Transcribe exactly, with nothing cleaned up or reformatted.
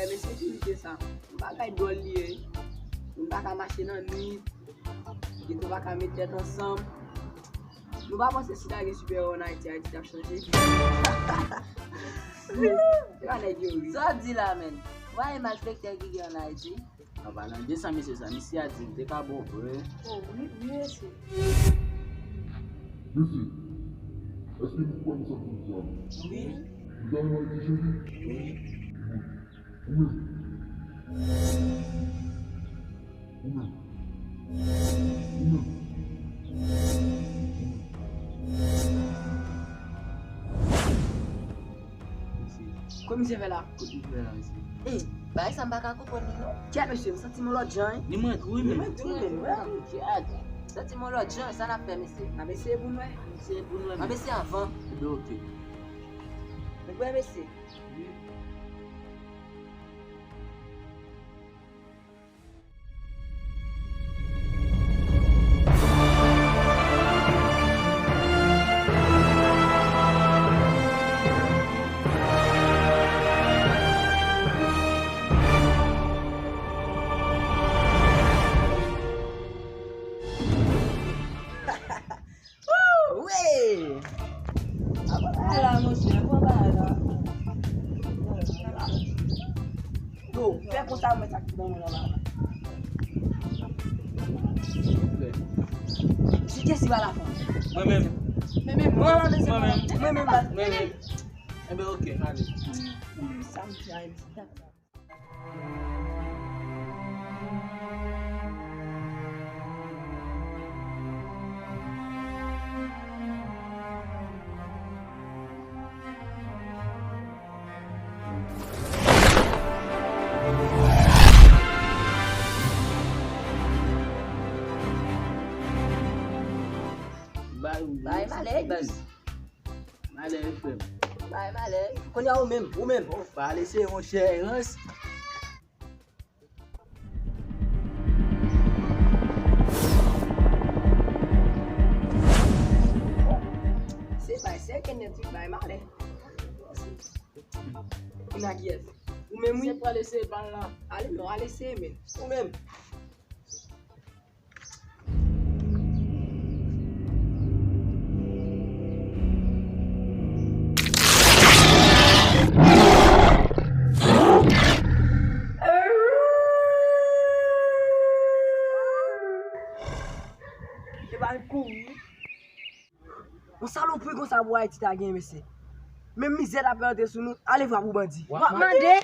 Men sekirite sa, yon bagay dwòl li ye. Moun pa ka mache nan nwit, geto pa ka met tèt ansanm. Nou pa panse si ta gen sipèwò ann Ayiti, Ayiti t ap chanje? Se pa nèg yo wi. Sa w di la, menn? Ou pa wè malfektè ki gen ann Ayiti? Anpalan de sa, mesye sa, misye a di m te ka bon vre. Oh, wi, wi, mesye. Mesye, èske nou kwè nan sa nou di a? Wi. Ou ta renmen Ayiti chanje? Wi. Ou menm? Ou menm? Ou menm? Komisè fè la. Komisè fè la, mesye. Ey, bagay sa m pa ka konprann li non. Kè mesye, m santi m yon lòt jan, wi. Ni mwen tou, wi, men. Ni mwen tou, men, wi. Kèt. Santi m yon lòt jan, sa n ap fè, mesye? N ap eseye pou n wè. N ap eseye pou n wè, men. N ap eseye avan. Ebyen, oke. Nou kwè, mesye? Wi. Wouy! Apa bagay la, monchè? Apa bagay la? Yo, fè konsa, mwen sa ki ban mwen la, la. Kite si ba la fanm. Mwen menm. Mwen menm. Mwen menm. Mwen menm. Mwen menm. Mwen menm. Enben, oke, ale. Sa m fè a, Bay malè, baz. Malè, frè m. Bay malè. Kounye a ou menm, ou menm. Oh, pa lese, monchè, rans. Se bay, se kenèt, wi, bay malè. Kounye a kiyès? Ou menm, wi. Se pral eseye bal la. Ale non, ale eseye, men. Ou menm. Epa l kouri. Yon salopri konsa pou Ayiti ta gen, mesye. Menm mizè l ap rantre sou nou, ale vwa pou bandi. W ap mande?